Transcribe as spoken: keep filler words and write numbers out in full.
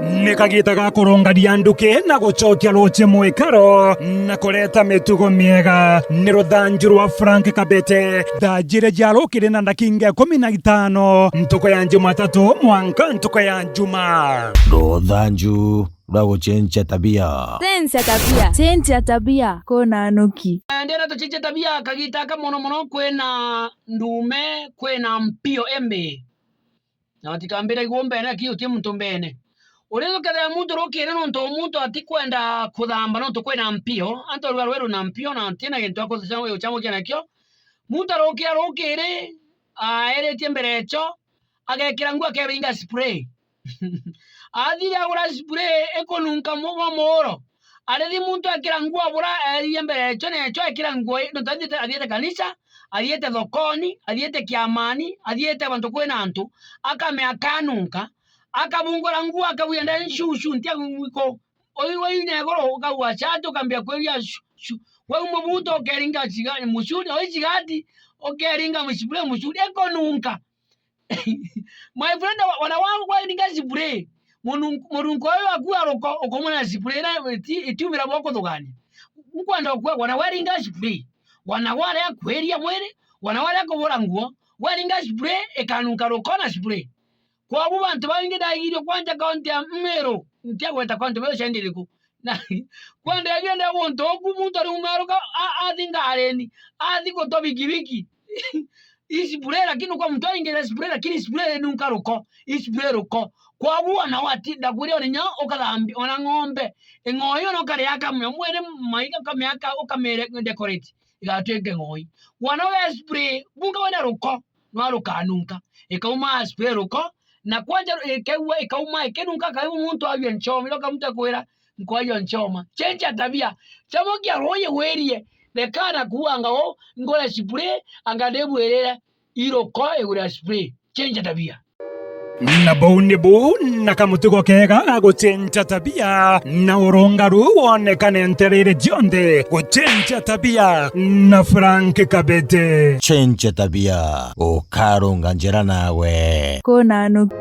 Ni kagiita ga kurungania nduki na gucokia ruuji mwikaro na kureta mitugo miega. Ni ruthanju rwa Frank Kabete. Thaa jiiri cia rukiri na ndakinga ikumi na itano, ntuku ya Jumatatu mwanka ntuku ya Juma. Ruthanju rwa gucenjia tabia. Cenjia tabia. Cenjia tabia. Kuna nuki. Ndena tucenjia tabia kagiita ka mono mono kwina ndume, kwina mpio embi. Na batikambira igwe mbene, lakini uti muntu mbene. Uria ukethira muntu rukiri nontu muntu atikwenda kuthamba nontu kwina mpio, antu rwa rweru na mpio na ntina gintu akucamukia nakio. Muntu arukira rukiri, aeritie mbere echo, agekira nguo akebinga spray. Athire agura spray ikununka mu-, mwa muuro. Arithi muntu ekira nguo bura erie mbere echo na echo ekira nguo i-, nontu athiite, athiite kanisa, athiite thokoni, athiite kiamani, athiite bantu kwina antu, akamea akanunka, akabungura nguo akauga ndari nshushu ntia gwiko. Oi, oi, negoro ukagua chatu ukambia kwiria shu, shu. Wau mubuto ukeringa chiga-, muchuri, oi chigati, ukeringa muchibure muchuri, ikununka. My friend, wa-, wana wangu kwa ninga spray. Munu-, murunko uyu waku wa ruko, ukumwona spray na iti-, itiumira bwa kuthugania. Nkwenda ukwe, wana weringa spray. Wana ware akwiria mwiri, wana ware akubura nguo, weringa spray, ikanunka ruko na spray. Kwabu bantu baingi ndaigirio kwanja kaunti ya Meru, ntiagweta kaunti Meru cia ndiriku. Na, kwenda ebia ndia guntu uku muntu ari umeruka, a-, athi ngareni, athi gutwa bikibiki. I spray, lakini kwa muntu aringire spray, lakini spray inunka ruko. I spray ruko. Kwabu ona watinda kuria uri nya ukathambia, ona ng'ombe. Ing'oi ona ukaria kamwe, mwene maiga ukamea ka-, ukamere decorate. Igatuike ng'oi. Wana we spray, bunga wena ruko, nwa rukanunka. Ikauma spray ruko, na kwanja ru-, ikeua, ikauma, ikinunka, kaiu muntu abia nchoma, iroka muntu akwira, nkwajua nchoma. Cenjia tabia. Chamukia ruuji wirie. Rekana kuuga anga uu, ngure spray, anga ndibwirire. Iruko igure spray. Cenjia tabia. Na buu nibu na kamutugo keega ga gucenjia tabia, na urungaru wonekane ntereere cionthe. Gucenjia tabia na Frank Kabete. Cenjia tabia, ukarunga njira nawe. Kuna nuki.